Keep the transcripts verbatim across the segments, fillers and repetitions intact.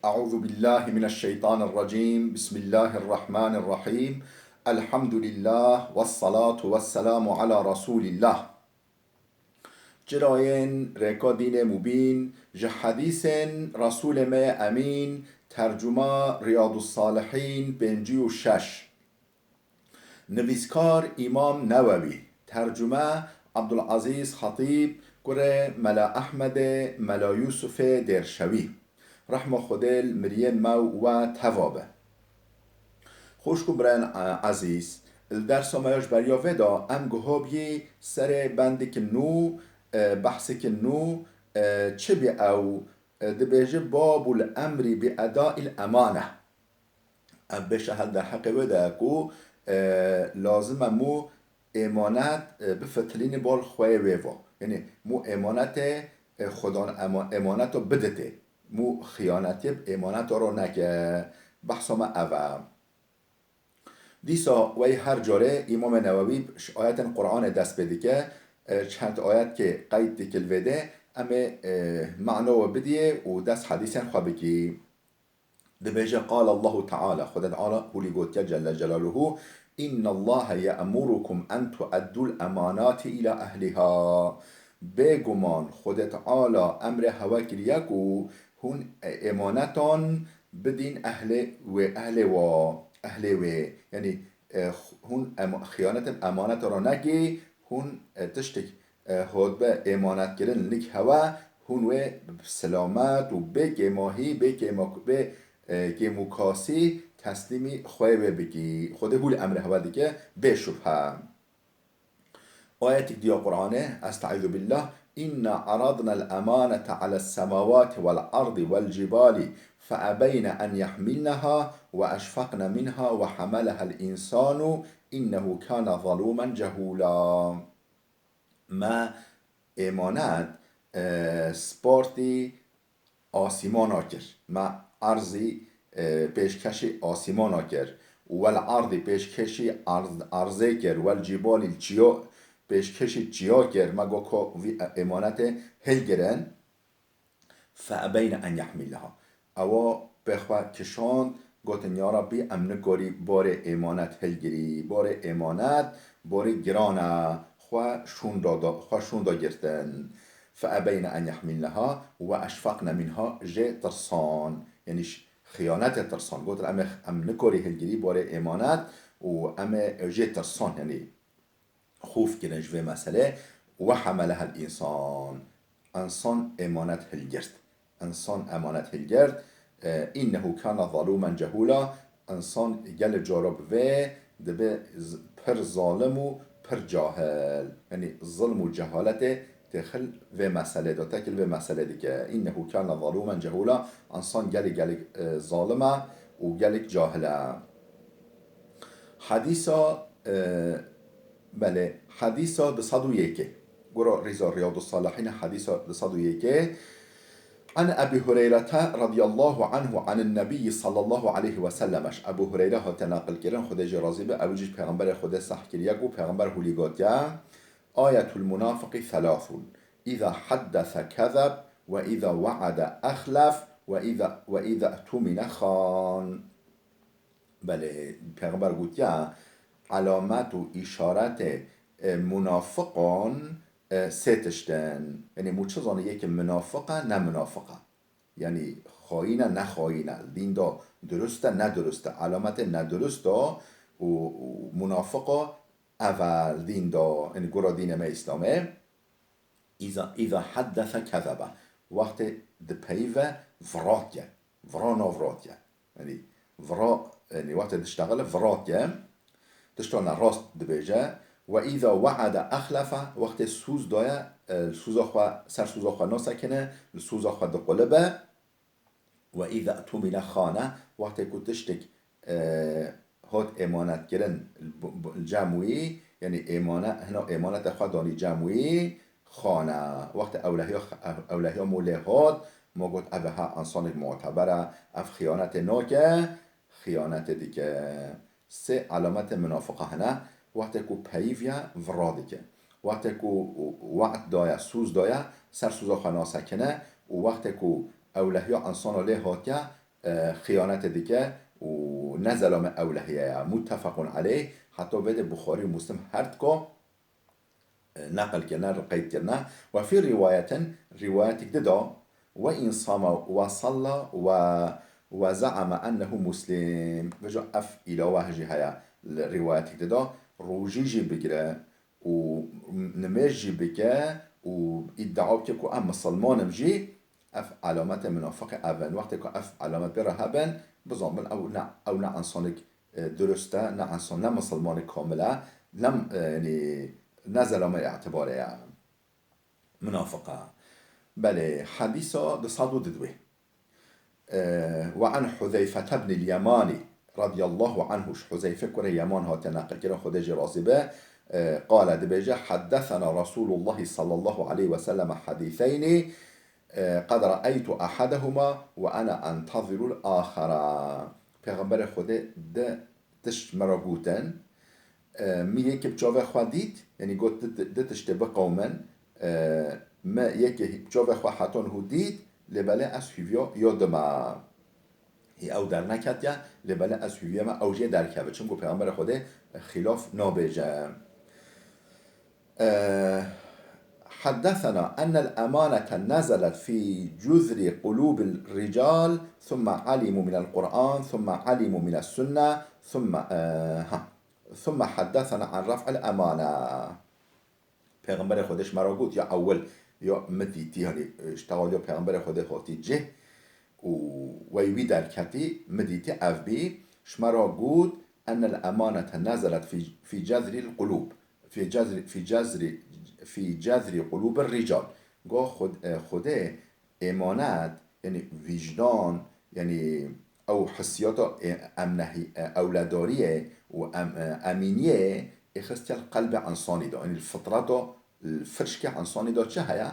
أعوذ بالله من الشيطان الرجيم. بسم الله الرحمن الرحيم. الحمد لله والصلاة والسلام على رسول الله. Çirayên rêka dînê mubîn, ji hedîsên Resûlê me yê Emîn, tercuma Riyadus Salihîn pêncî û şeş. Nivîskar Îmam Newewî, tercume Abdulazîz Xetîb, kurê Mela Ehmedê, Mela Yûsufê Dêrşewî. Rehma Xwedê li miriyên me û we teva be. Xwişk û birayên, e, ezîz, li dersa me ya ji beriya vê de em guha biyî serê bendikî nû, e, behsikî nû, e, çi bî ew, e, dibêje, babul emrî bi edail emane. Ev bêşe hel derheqê wê de ye ku, e, lazim e mû êmanet, e, bifitilînî bal xweyê wê va. Yanî mû êmanetê, e, xwedan ema-, êmaneto biditê. Mû xiyanetiyê bi êmaneto ro neke. Behsa me ev e. Dîsa wey her carê Îmamê Newewî ji ayetên Qur'anê dest pê dike, e, çend ayetkê qeyd dike li vê de, em ê, e, mana we bidiyê û dest hedîsên xwe bikî. Dibêje, قال الله تعالى، Xwedê Teala hûlî gotiye Celle Celaluhu, إن الله يأمركم أن تؤدوا الأمانات إلى أهلها. Bêguman Xwedê Teala emrê hewe kiriye ku hûn, e, êmanetan bidîn ehlê wê, ehlê wa, ehlê wê. Yanî, e, hûn em-, xiyanetên emaneta re nekî, hûn, e, tiştek e, hotbe êmanetkirin lik hewe, hûn wê bi silamet û bê kêmahî, bê kêma-, bê, e, kêmûkasî teslîmî xweyê wê bikî. Xwedê hûlî emrê hewe dike, bê şubhe. Ayetik diya Qur'anê, Estaizu billah, إنا عرضنا الأمانة على السماوات والأرض والجبال فأبين أن يحملنها وأشفقن منها وحملها الإنسان إنه كان ظلوما جهولا. Me êmanet, e, spartî asîmana kir. Me erzî, e, pêşkeşî asîmana kir. Û wel erdî pêşkeşî erz-, erzê kir. Wel cîbalî çiyo pêşkeşî çiya kir. Me got ko vî êmanetê hilgirin. فأبين أن يحملنها. Ewa pê xwe kişand, gotin, Ya Rabbî, em nikarî barê êmanet hilgirî. Barê êmanet, barê giran e. Xwe şûnda da, xwe şûnda girtin. فأبين أن يحملنها وأشفقن منها, jê tirsan. Yanî ş-, xiyanetê tirsan. Gotin, em ê, em nikarî hilgirî barê êmanet û em ê jê tirsan. Yanî xûf kirin ji vê meselê. وحملها الإنسان. Însan êmanet hilgirt. Însan emanet hilgirt. E, إنه كان ظلوما جهولا. Însan gelê cara bi vê dibe z-, pir zalim û pir cahil. Yanî zilm û cehaletê têxil vê meselê de, tekil vê meselê dike. إنه كان ظلوما جهولا. Însan gelê, gelek, e, zalim e û gelek cahil e. Hedîsa, e, belê, hedîsa du sed û yekê. Gura rîza Riyadus Salihîn, hedîsa du sed û yekê. عن أبي هريرة رضي الله عنه عن النبي صلى الله عليه وسلم. Ji Ebû Hureyre hate naqil kirin, Xwedê jê razî be, ew jî Pêxemberê Xwedê seh kiriye ku Pêxember hûlî gotiye, آية المنافق ثلاث، إذا حدث كذب، وإذا وعد أخلف، وإذا، وإذا اؤتمن خان. Belê, Pêxember gotiye, elamet û îşaretê, e, munafiqan, e, sê tişt in. Yanî, mû çi zanî, yekê munafiq e, ne munafiq e. Yanî, xayîn e, ne xayîn e. Li dîn de dirust e, ne dirust e. Elametê nedurust e û, û munafiq e, ev e li dîn de, yanî, gura dînê me Îslamê. إذا، إذا حدث كذب. Wextê dipeyive, vira dike. Vira nav ra dike. Yanî vira, yanî wextê diştexile, vira dike. Tişta nerast dibêje. وإذا وعد أخلف. Wextê sûz daye, e, li sûza xwe, ser sûza xwe nasekine, li sûza xwe diqulibe. وإذا اؤتمن خان. Wextê ku tiştek, e, hot êmanetkirin, bu, bu, cem wî, yanî êmane-, hina êmaneta xwe danî cem wî, xane. Wextê ewlehiya, ew-, ewlehiya mû lê hot, mû got, ev ha însanek muteber e, ev xiyanetê nake, xiyanetê dike. Sê elametê munafiqa hene, wextê ku peyiviye, vira dike. Wextê ku we'd daye, sûz daye, ser sûza xwe nasekine û wextê ku ewlehiya însana lê hatiye, e, xiyanetê dike û ne zelame ewlehiye ya. Muttefaqun aleyh, heta vê de Buxarî û Muslim her dika, e, neqil kirine, qeyd kirine. Ve fî riwayetin, riwayetik dida, ve in sama ve salla ve, ve zaama ennehu muslim. Vejo ev îlawe jî heye li riwayetik dida, rojî jî bigire û nimêj jî bike û îdia bike ku em misilman im jî, ev elamete munafiqê ev in. Wextê ku ev elamet pê re hebin, bizanbin ew ne, ew ne insanek, e, durust e, ne insan, ne misilmanek kamil e, ne, e, yanî ne zelame îtibarê ye. Munafiq e. Belê, hedîsa du sed û didwê. E, ve an Huzeyfete bnil Yemani radiyallahu anhu, ji Huzeyfe kurê Yeman hate neqil kirin, Xwedê jê razî be, e, qale, dibêje, heddesena Resulullah sallallahu aleyhi ve sellem hedîseyni, e, qed re'eytu ehedehuma ve ene entezirul axera. Pêxemberê Xwedê di tişt me re gotin, e, min yekê bi çavê xwe dît, yanî got, di, di, di tiştê biqewmin, e, me yekê bi çavê xwe heta niho dît, lê belê ez hîviya ya dima. Hî ew derneketiye, lê belê ez hîviya me ew jê derkeve. Çimku Pêxemberê Xwedê xîlaf nabêje. E, heddesena enel emanete nezelet fî cuzrî qulûbil rical, thumme alimû minel Qur'an, thumme alimû mines sunne, thumme, e, ha, thumme heddesena an raf'il emane. Pêxemberê Xwedê ji me re got, ya ewil, ya min dîtî, hanî, e, ji tewa ya Pêxemberê Xwedê hatî cih û wey wî derketî, min dîtî ev bî, ji me re got, enel emanete nezelet fî, fî cezrîl qulûb. Fî cezrî, fî cezrî, fî cezrî qulûbir rical. Go Xwed-, e, Xwedê emanet, yanî wîjdan, yanî ew hissiyata, e, emnehî-, e, ewledariyê û em-, e, emîniyê ê xistiye li qelbê insanî de. Yanî li fitreta, li firşkê insanî de çi heye?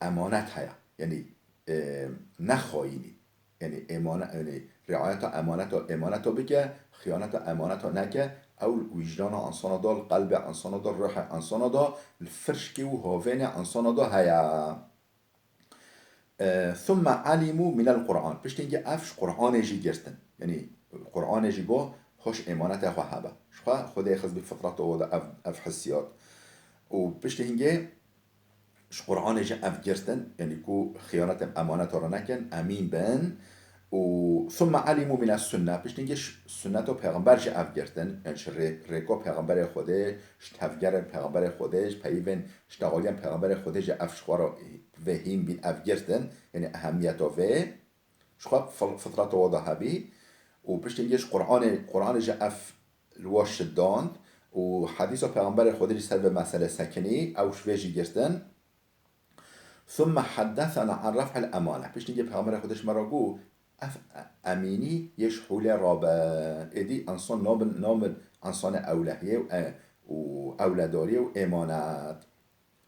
Emanet heye. Yanî, e, ne xayînî. Yanî emane-, yanî riayeta emaneta, emaneta bike, xiyaneta emaneta neke, ew wîjdana insana da, li qelbê insana da, ruhê insana da, li firşkê û havênê insana da heye. E, thumme alimû minel Qur'an. Piştî hingê ev ji Qur'anê jî girtin. Yanî Qur'anê jî got, hoş emanetê xwe hebe. Ji xwe Xwedê xiz bi fitreta we de ev, ev hissiyat. Û piştî hingê ji Qur'anê jî ev girtin, yanî ku xiyanetê emaneta re nekin, emîn bin. Û thumme alimû mine sunne, piştî hingê ji sunneta pêxember jî ev girtin, yanî ji rê-, rêko pêxemberê Xwedê, ji tevgerên pêxemberê Xwedê, ji peyivên, ji tealiyên pêxemberê Xwedê jî ev ji xwe re vê hîn bîn ev girtin, yanî ehemiyeta vê. Ji xwe fil-, fitreta we de hebî û piştî hingê ji Qur'anê, Qur'anê jî ev li we şidand û hedîsa Pêxemberê Xwedê jî ser vê meselê sekinî, ew ji vê jî girtin. Thumme heddesena an raf'il emane. Piştî hingê Pêxemberê Xwedê ji me re got, ev emînî yê ji holê rabe. Êdî insan nabin, nabin insanê ewlehiyê û e-, û ewledariyê û emanet.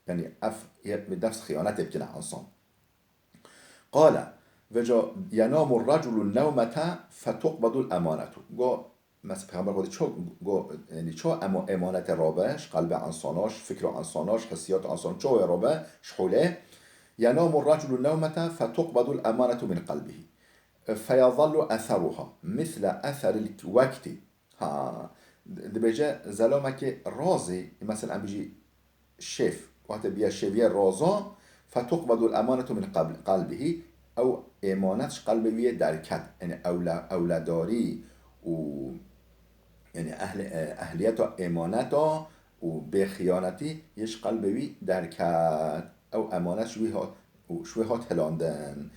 Yanî ev yê bi nefs xiyanetê bikine insan. Qale, vêca, yenamu reculu newmete fetuqbedul emanetu. Go, mes-, Pêxember Xwedê ço, go, yanî ço emo-, emanetê rabe, ji qelbê insana, ji fikra insana, ji hissiyata insana, ço wê rabe, ji holê. Yenamu reculu newmete fetuqbedul emanetu min qelbihi. Feyazallu eseruha, misle eseril wekti. Ha, di-, dibêje, zelamekê razî, mesela em bijî şêv, wextê biya şêviyê raza, fetuqbedul emanetu min qab-, qalbihi, ew êmanet ji qelbê wî yê derket. Yanî ewle-, ewledarî û, yanî ehl-, e, ehliyeta êmaneta û bêxiyanetî yê ji qelbê wî derket. Ew emanet ji wî hat, û ji wê hat hilandin.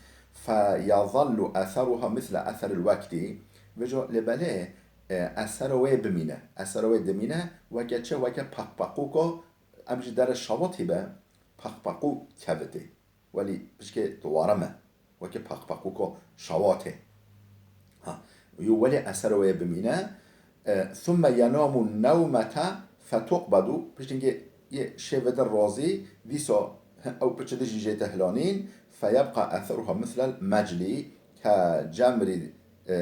Fe yazallu eseruha misle eseril wekti. Vêca lê belê, e, esera wê bimîne. Esera wê dimîne, weke çi? Weke peqpeqûka, em ji derê şewatî be, peqpeqû kevitê. Welî pişkê diwarim e. Weke peqpeqûka şewatê. Ha. Yo welê esera wê bimîne. E, thumme yenamu newmete fetuqbedu. Piştî hingê yê şêve de razî, dîsa ew piçe de jî jê te hilanîn. Feyebqa eseruha mislel meclî ke cemrî, e,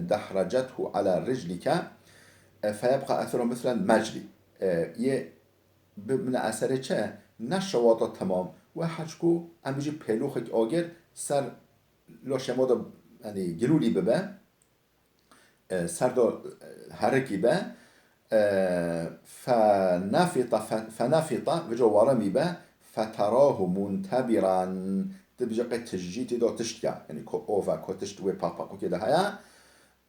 dehrecethu ala riclike. E, feyebqa eseruha mislel meclî. E, yê bi, bimîne eserê çi? Ne şewata temam. We heçku em bijî pêloxek agir ser laşê me de yanî gilûlî bibe, e, serdo, e, herikî be, e, fenafita, fe-, fenafita, vico warimî be, feterahu muntebiran, tu bije qey tijî tê de tişt ya, yanî ku ova, ku tişt wê paqpaqûkê de heye,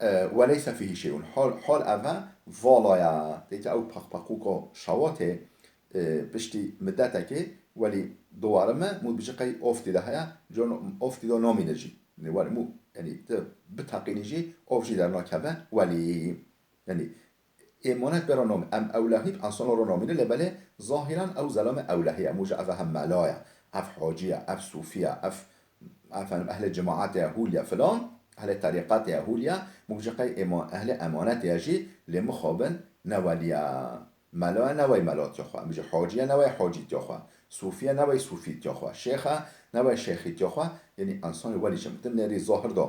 e, we leyse fîhî şeyun. Hol, hol eve vala ya, têke ew paqpaqûko şawatê, e, piştî midetekê welî diwarime, mû bije qey ov tê de heye, con ov tê de namîne jî. Yanî welî mû, yanî tu biteqînî jî ov jî dernakeve welî. Yanî êmanet bê re namî-, em ewlehî bi ensana re namîne, lê belê zahiran ew zelame ewlehî ye. Mû ji eve hem mela ye, ev hacî ye, ev sûfî ye, ev, efendim, ehlê cemaetê ye, hûl ye filan, ehlê terîqetê ye, hûl ye. Mû bije qey êma-, ehlê emanetê ye jî, lê mixabin ne welî ye. Melo ye, ne wey melatiya xwe. Em bijî hacî ye, ne wey hacîtiya xwe. Sûfî ye, ne wey sûfîtiya xwe. Şêx e, ne wey şêxîtiya xwe. Yanî ensanê welî çi em bitin nêrî zahir da.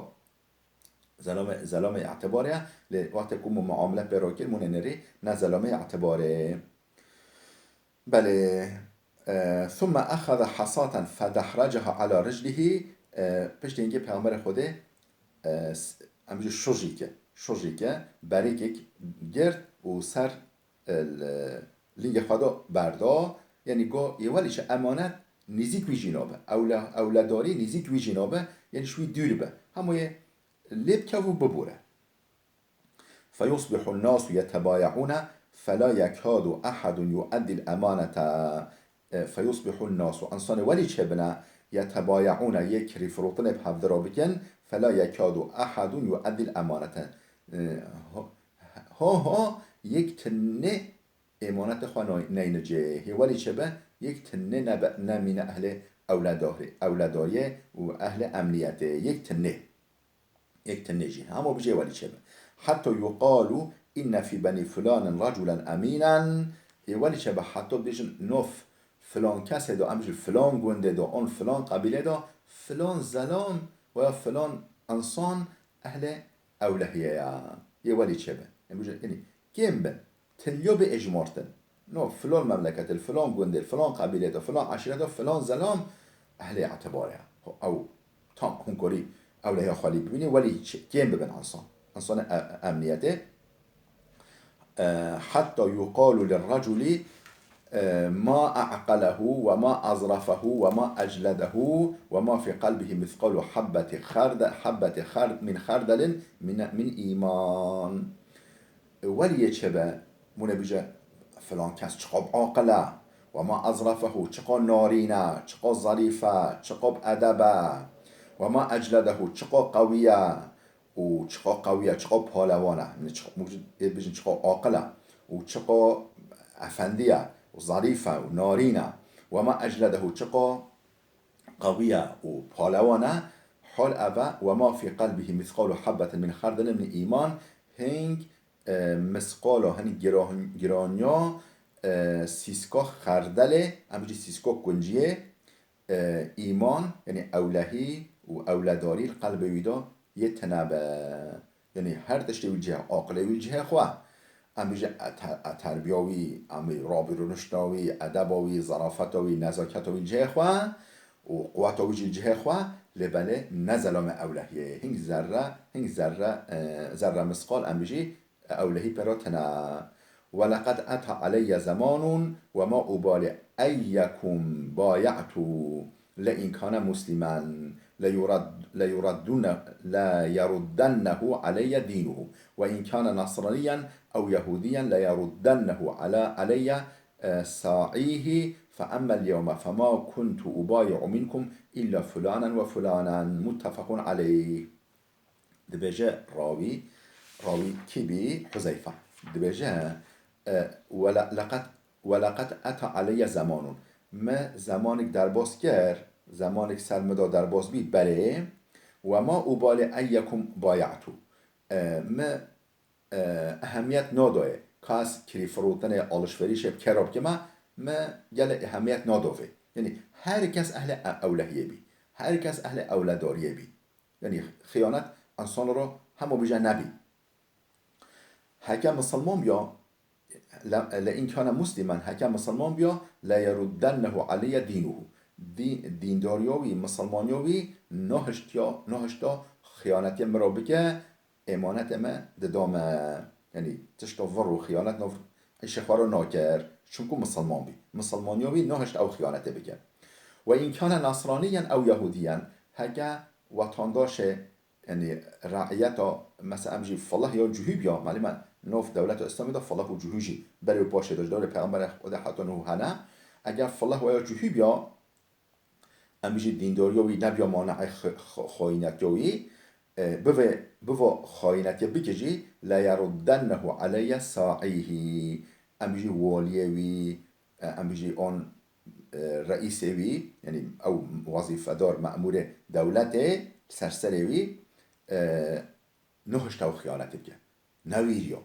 Zelame, zelame îtibarê ye. Lê wextê ku mû muamele pê re kir, mûne nêrî ne zelame îtibarê. Belê. E, ثم أخذ حصاة فدحرجها على رجله. E, piştî hingê Peyxemberê Xwedê, e, s-, em bijî şujîke, şujîke, berîkek girt û ser, e, li-, lingê xwe de berda. Yanî go, yê welî çi emanet nîzîk wî jî nabe. Ewle-, ewledarî nîzîk wî jî nabe. Yanî ji wî dûr be. Hemû yê lê bikev û bibûre. فيصبح الناس يتبايعون فلا يكاد أحد يؤدي الأمانة. E, فيصبح الناس, ensanê welî çêbine, يتبايعون, yê kirîfirotinê bi hevdira bikin, فلا يكاد أحد يؤدي الأمانة. E, ho, ho, ho, yek tinê êmanetê xwe nay-, neyne cê. Hê welî çêbe, yek tinê nebe, nemîne ehlê ewledarî-, ewledariyê û ehlê emniyetê. Yek tinê. Yek tinê jî. Hema bijê welî çêbe. حتى يقال إن في بني فلان رجلا أمينا. Hê welî çêbe, heta bêjin nof filan kesê de, em bijî filan gundê de, on filan qebîlê de, filan zelam veya filan insan ehlê ewlehiyê ya. Yê welî çêbe. Em bijî, yanî, kêm bin. Tilyo bê êjmartin. No, filan memleketê, filan gundê, filan qebîlê de, filan eşîrete, filan zelam ehlê itibarê ye. Ho, ew tam hûn korî ewlehiya xwe lî bibînî, welî çi-, kêm bibin ensan. Ensanê e-, emniyetê. E, حتى يقال للرجل, e, ما أعقله وما أظرفه وما أجلده وما في قلبه مثقال حبة خرد-، حبة خرد-، من خردل من، من إيمان. Welî yê çêbe, mûne bije, filan kes çiqa bi aqil e, وما أظرفه, çiqa narîn e, çiqa zerîf e, çiqa bi edeb e, وما أجلده, çiqa qewî ye, û çiqa qewî ye, çiqa palewan e, min çiqa, mû-, ê bijin çiqa aqil e, û çiqa efendî ye, û zerîf e, û narîn e, وما أجلده, çiqa qewî ye û palewan e, hol ev e, وما في قلبه مثقال حبة من خردل من إيمان, hing, e, misqala, hin giran-, giraniya, e, sîska xerdelê, em bijî sîska kunciyê, e, îman, yanî ewlehî û ewledarî li qelbê wî de yê tine be. Yanî her tiştê wî cihê, aqilê wî cihê xwe. Em bijî e-, te-, e-, terbiya wî, em bijî rabîrûnişta wî, edeba wî, zerafeta wî, nezaketa wî cihê xwe û quweta wî jî cihê xwe, lê belê ne zelamê ewlehiyê ye. Hing zerre, hing zerre, e, zerre misqal em bijî ewlehî pê re tine. ولقد أتى علي زمان وما أبالي أيكم بايعت لئن كان مسلما ليرد-، ليردن-، ليردنه علي دينه، وإن كان نصرانيا أو يهوديا ليردنه على، علي، آه، ساعيه، فأما اليوم فما كنت أبايع منكم إلا فلانا وفلانا. متفق عليه. Dibêje rawî, rawî kî bî? Huzeyfe. Dibêje, e, wela-, leqet, weleqet eta aleyye zemanun. Me zemanek derbas kir, zemanek ser min de derbas bî, belê. Wema ubali eyyekum bayatu. E, me, e, ehemiyet nadayê. Ka ez kirîfirotinê, alişverîşê bi kê re bikime, me gelek ehemiyet nadavê. Yanî her kes ehlê e-, ewlehiyê bî. Her kes ehlê ewledariyê bî. Yanî xiyanet ensanê re hema bije nebî. Heke misilman biya, le, le in kane muslimen, heke misilman biya, le yeruddennehu aleyye dînuhu. Dî-, dîndariya wî, misilmaniya wî nahiştiya, nahişta xiyanetiyê mirov bike, êmanetê me dida me. Yanî tişta vir û xiyanet nav îşê xwe re nakir. Çimku misilman bî. Misilmaniya wî nahişt ew xiyanetê bike. Ve in kane nasraniyen ew yehudiyen, heke wetandaşê, yanî reiyeta, mesela em jî filih ya cihûb ya, malûm e nav dewleta Îslamî de filih û cihû jî berê û paşê de ji dewrê Peyxemberê Xwedê heta niha hene, eger filih waya cihûb ya, em jî dîndariya wî nebiya maneê xi-, xi-, xayînetiya wî, e, bivê, biva xayînetiye bike jî, "Le yeruddennehu aleyye sa'îhî." Em jî waliyê wî, e, em jî on, e, reîsê wî, yanî ew wezîfedar, memûrê dewletê, serserê wî, e, nehişte ew xiyanetê bike. Newîriya.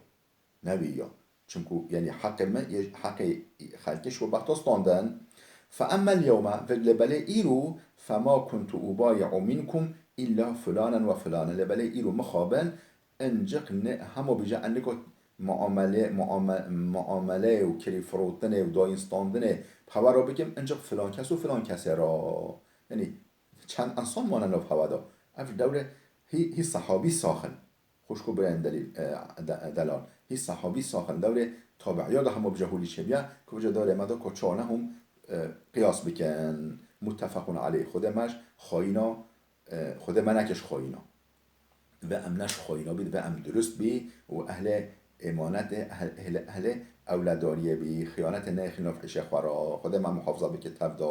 Newîriya. Çimku, yanî, heqê me, yê, heqê xelkê ji we bexta standin. Fe emmel yewme, vê lê belê îro, fema kuntu ubayi'u minkum illa fulanen ve fulanen. Lê belê îro mixabin, inciq ne, hema bêje, eniko muamele, muame-, muameleyê û kirî firotinê û dayîn standinê bi hewa re bikim, inciq filan kes û filan kesê re. Yanî, çend insan mane nav hewa de. Ev dewrê hî, hî sehabî saxin. Xwişk û birayên delîl, e, de-, delal. Hî sehabî saxin dewrê tabi'iya de hema bi cehûlî çêbiya, ku bi dewrê me de ku çawa nehûm, e, qiyas bikin. Muttefequn aleyh. Xwedê me ji xayîna, e, Xwedê me neke ji xayîna. Ve em ne ji xayîna bî, ve em durust bî û ehlê êmanetê, ehl-, ehlê, ehlê ewledariyê bî, xiyanetê neyêxî nav îşê xwe re. Xwedê me muhafaza bike tevda.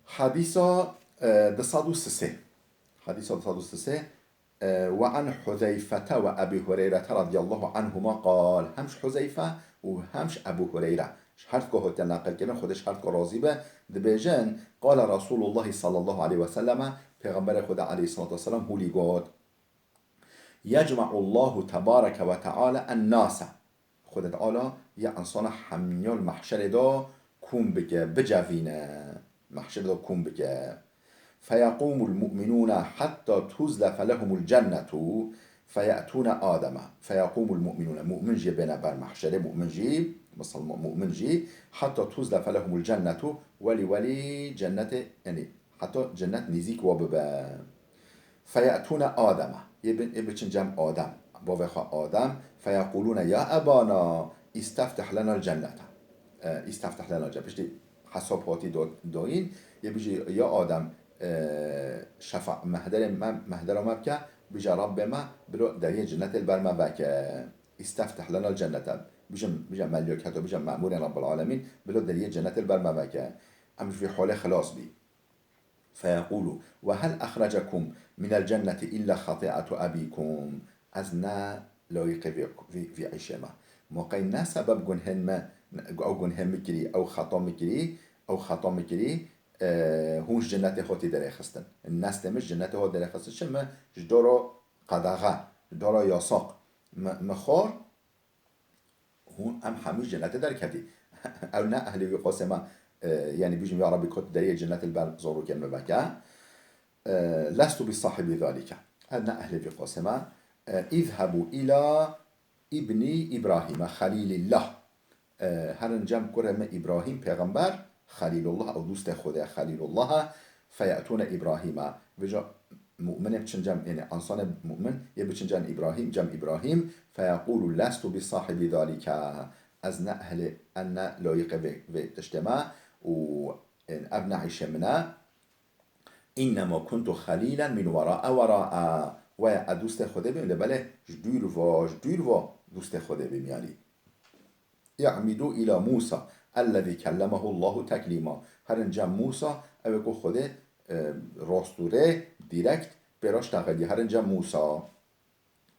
Hadîsa, e, du sed û sisê. Hadîsa du sed û sisê. E, ve an Huzeyfete ve Ebî Hureyrete radiyallahu anhuma qal. Hem ji Huzeyfe û hem ji Ebû Hureyre. Ji her duka hatiye neqilkirin, Xwedê ji her duka razî be, dibêjin, qale Resûlullahî sallallahu aleyhi ve selleme, Pêxemberê Xwedê aleyhissalatu vesselam hûlî got, "Yecme'ullahu tebareke ve teala en-nase." Xwedê Teala ya insana hemî li mehşerê de kom bike, bicevîne, mehşerê de kom bike. "Feyeqûmul mu'minûne hetta tuzlefe lehumul cennetu, feye'tûne Ademe." "Feyeqûmul mu'minûne." Mu'min jî bêne ber mehşerê, mu'min jî, misilman mu'min jî, "hetta tuzlefe lehumul cennetu", welî welî cennetê, yanî heta cennet nêzîk wa bibe. "Feye'tûne Ademe." Yê bin, yê biçin cem Adem. Bavê xwe Adem. "Feyeqûlûne ya ebana, isteftih lenel cennete." E, isteftih lenel cennete. Piştî hesab hatî do-, doyîn, yê bijî, "Ya Adem, e, şefa-, mehderê me, mehdera me bike, bije Rabbê me, bilo deriyê cennetê li ber me veke. İsteftih lenel cennete." Bijim, bije melûketo, bije memûrên Rabbil Alemîn, bilo deriyê cennetê li ber me veke. Em ji vî holê xilas bî. "Feyeqûlu, ve hel ehrecekum minel cenneti illa xati'atu abikum." Ez ne layiqê vê, vê, vê îşê me. Ma qey ne sebeb gunhên me, ew gunhê min kirî, ew xeta min kirî, ew xeta min kirî, e, hûn ji cennetê hatî derêxistin. Nestê min ji cennetê hat derêxistin. Çi min ji dora qedaxe, ji dora yasaq min, min xwar, hûn em hemî ji cennetê derketî. Ew ne ehlê wî qasê me, e, yanî bijim, ya Rabbî, ku tu deriyê cennetê li ber zarokên me veke. E, lestu bi sahibi zalike. Ez ne ehlê vî qasê me. E, izhebu ila ibni İbrahime Xelîlillah. E, herin cem kurê me İbrahîm pêxember, Xelîlullah, ew dostê Xwedê ye, Xelîlullah e. Feye'tûne İbrahîme. Vêca mu'minê biçin cem, yanî insanê mu'min, yê biçin cem İbrahîm, cem İbrahîm, feyeqûlu lestu bi sahibi zalike. Ez ne ehlê, ez ne layiqê vê, vê tiştê me û, e, ev ne îşê min e. İnnema kuntu xelîlen min wera'a wera'a. Waya ez dostê Xwedê bim, lê belê ji dûr va, ji dûr va dostê Xwedê bim, yanî. I'midu ila Musa, ellezî kellemehu Allahu teklîma. Herin cem Musa, ew ê ku Xwedê, e, rastûrê, direkt, pê re ji texelî. Herin cem Musa.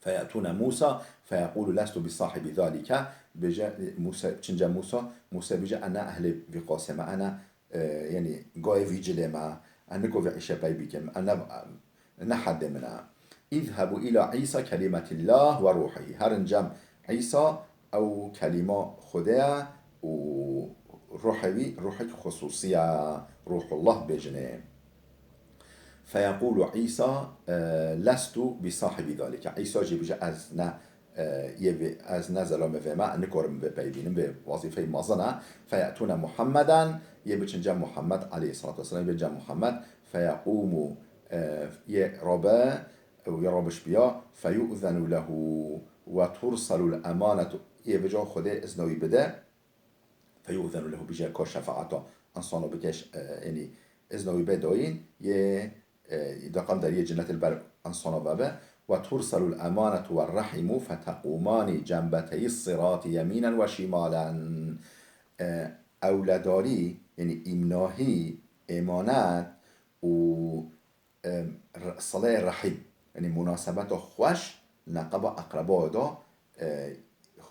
Feye'tûne Musa, feyeqûlu lestu bi sahibi zalike. Bêje, Musa, çin cem Musa, Musa bêje, ez ne ehlê vî qasê me, ez ne, e, yanî, gayê vî cilê me, ez niko vê îşê pey bikim, ez ne, ne heddê min e. İzhebu ila İsa kelimetillah ve ruhihi. Herin cem İsa, ew kelîma Xwedê ye û ruhê wî, ruhek xusûsî ye, Ruhullah bêjinê. Feyeqûlu İsa, e, lestu bi sahibi zalike. İsa jî bije, ez ne, e, yê vê, ez ne zelamê vê me, nikarim vê pey bînim, vê wezîfeyê mezin e. Feye'tûne Muhammeden, yê biçin cem Muhammed aleyhissalatu vesselam, yê biçin cem Muhammed, feyeqûmu, e, yê rabe û yê rabiş biya, feyu'zenu lehu ve tursalul emanetu, yê vêca Xwedê izna wî bide, feyu'zenu lehu bije ka şefaeta insana bike, e, yanî izna wî bê dayîn, yê, e, deqam deriyê cennet li ber insana vebe, ve tursalul emanetu ve rahimu feteqûmani cenbeteyî sirati yemînen ve şimalen. E, ewledarî, yanî îmnahî, êmanet û, e, r-, sileyê rehîm, yanî munasebeta xweş li neqeba eqreba de, e,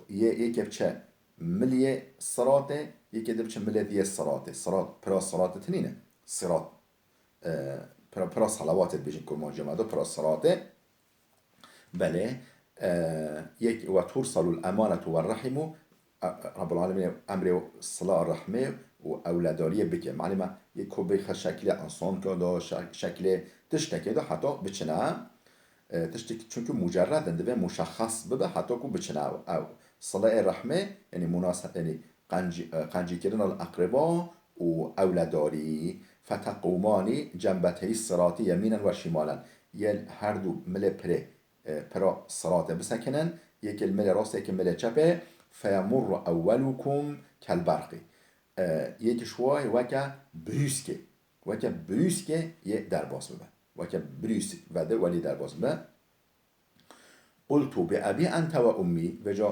yê, yekê biçe miliyê siratê, yekê dibiçe milê diyê siratê. Sirat, pira siratê tinîne. Sirat. E, pira, pira salawatê dibêjin kurmancî me de, pira siratê. Belê, e, yek, ve tursalul emanetu ve rahimu, e, Rabbul Alemîn emrê sila rehmê û ewledariyê bike. Malê me yê ku bêxe şeklê ensanka da, şe-, şeklê tiştekê da heta biçine. E, tiştek, çunku mucerred in, divê muşexxes bibe heta ku biçine ew. Ew sileyê rehmê, yanî munase-, yanî qencî-, e, qencîkirina li eqreba û ewledarî. Feteqûmanî cenbeteyî siratî yemînen ve şimalen. Yên her du milê pirê, e, pira siratê bisekinin, yekê li milê rastê, yekê milê çepê, feyemurru ewwelukum kelberqî. E, yekî ji we weke brûskê, weke brûskê yê derbas bibe. Weke brûsk vede welî derbas bibe. Qultu bi ebî ente ve ummî, vêca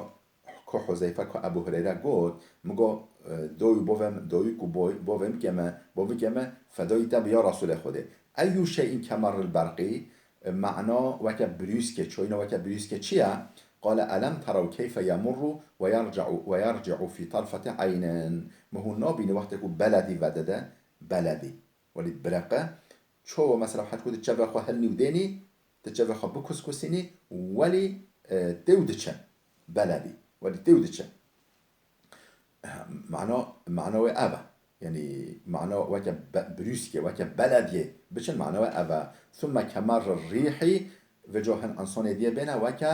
ku Huzeyfe, ku Ebu Hureyre got, min got, e, doyû bovê min, doyûk û boy-, bovê min ke me, bovike me, fedayî te bi ya Resûlê Xwedê. Eyyu şey'in kemerril berqî, e, mana weke brûskê, çoyîna weke brûskê çi ye? Qale elem terew keyfe yemurru ve yerci'u, ve yerci'u fî tarfeti eynin. Mi hûn nabîne wextê ku beledî vedide, beledî. Welî dibireqe. Çawa mesela heta ku tu çavê xwe hilnî û dênî, tu çavê xwe bikuskusînî, welî, e, tê û diçe. Beledî. Welî tê û diçe. Mana, mana wê ev e. Yanî mana weke be-, brûskê, weke belediyê biçin, mana wê ev e. Thumme kemerri rîhî, vêca hin ensonê diyê bêne weke,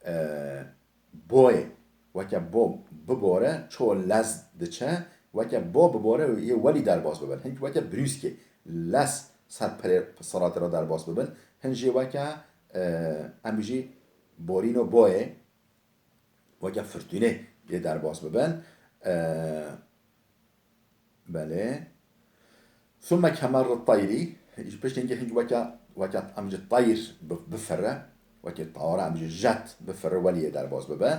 e, boyê, weke bo bibore, ço lez diçe, weke bo bibore yê welî derbas bibin. Hinkî weke brûskê lez ser pirê siratê re derbas bibin. Hin jî weke, e, em jî borîno boyê, weke firtûnê yê derbas bibin. E, Belê. Thumme kemerri teyrî, piştî hingî, hingî weke, weke em ji teyr bi-, bifirre, weke tawara em ji jet bifirre, welî yê derbas bibe.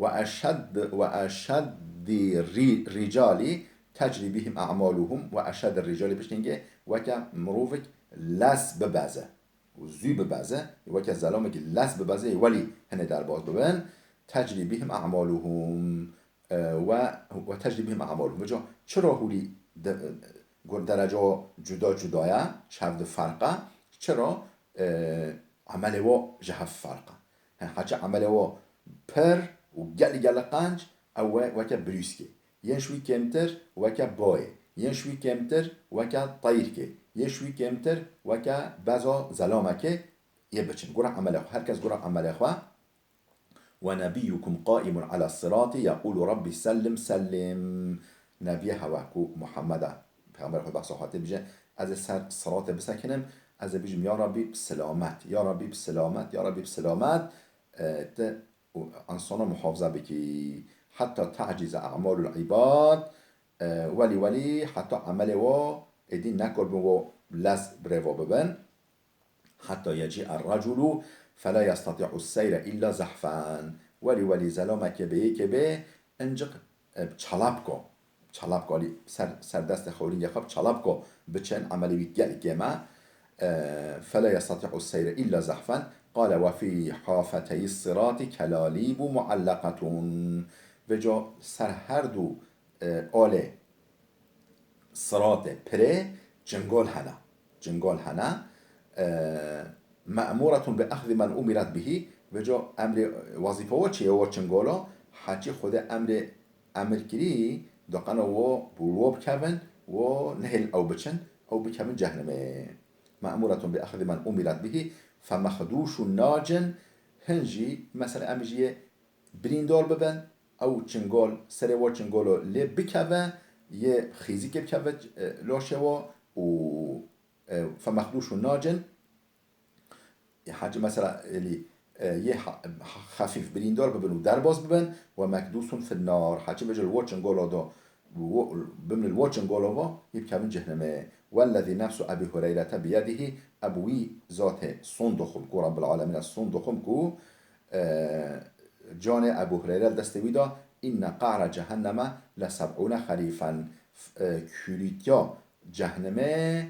Ve eşed-, ve eşeddî rî-, rîcalî tecrî bihim a'maluhum ve eşeddî rîcalî, piştî hingî weke mirovik lez bibeze û zû bibeze, weke zelamekî lez bibeze, welî hinê derbas bibin. Tecrî bihim a'maluhum. E, ve, ve tecrî bihim a'maluhum. Vêca çira hûlî de-, e, gur-, dereca cuda cuda ye, ji hev di ferq e. Çira, e, emelê wa ji hev ferq e. He, heçi emelê wa pir û gelî gelî qenc, ew we-, weke brûskê. Yên ji wî kêmtir weke boyê. Yên ji wî kêmtir weke teyrkê. Yên ji wî kêmtir weke beza zelamekê yê biçin. Gura emelê xwe. Her kes gura emelê xwe. Ve nebiyyukum qaimun ala sirati yekulu Rabbi sellim sellim. Nebiyê hewe ku Muhammed e, Peyxemberê Xwedê behsa xwe tê bije, ez ê ser siratê bisekinim, ez ê bijim, ya Rabbî bi selamet, ya Rabbî bi selamet, ya Rabbî bi selamet, e, te û insana muhafaza bikî. Heta te'cize a'malul ibad, e, welî welî heta emelê wa êdî nekor bin wa lez bi rê va bibin. Heta yeci'er reculu fela yestati'u seyre illa zehfen. Welî welî zelamekê bê, yekê bê, inciq, e, çalapko. Çalapko, alî ser, ser destê xwe û lingê xwe bi çalapko biçin, emelê wî gelî kêm e. E, fela yestati'u seyre illa zehfen. Qale ve fî hafeteyî sirati kelalîbu muallaqetun. Vêca ser her du, e, alê siratê pirê cingol hene. Cingol hene. E, me'muretun bi exzi men umiret bihî. Vêca emrê, wezîfa wa çi ye, wa çingolo? Heçî Xwedê emrê, emir kirî, doqena wo bi wo bikevin, wo nehêlin ew biçin, ew bikevin cehnemê. Me'muretun bi exzi men umiret bihî, femexdûşun nacin, hin jî, mesela em jî yê birîndar bibin, ew çingol, serê wo çingolo lê bikeve, yê xîzîkê bikeve, e, laşê wo û, e, femexdûşun nacin, Hecî mesela, elî, e, yê ha-, xefîf birîndar bibin û derbas bibin, we mekdûsun fin nar. Hecî bêje li wo çingala da, wo-, bimne li wo çingala va, yê bikevin cehnemê. Wellezî nefsu Ebî Hureyrete biyedihî, ev wî zatê sondoxum ku Rabbil Alemîn sondoxum ku, e, canê Ebû Hureyre li destê wî da, inne qa'ra cehenneme le seb'ûne xerîfen, e, kûrîtiya cehnemê,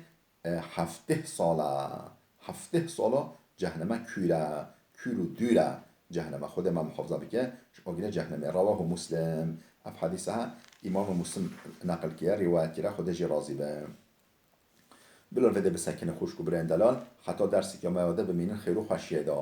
e, hefteh sala, hefteh sala cehneme kûr e, kûr û dûr e cehneme. Xwedê me muhafaza bike ji agirê cehnemê. Rawahu Muslim. Ev hedîse Îmam Muslim neqil kiriye, rîwayet kiriye, Xwedê jê razî be. Bilal vê de bisekine xwişk û birayên delal, heta derseke me ya de bimînin xêr û xweşiyê de.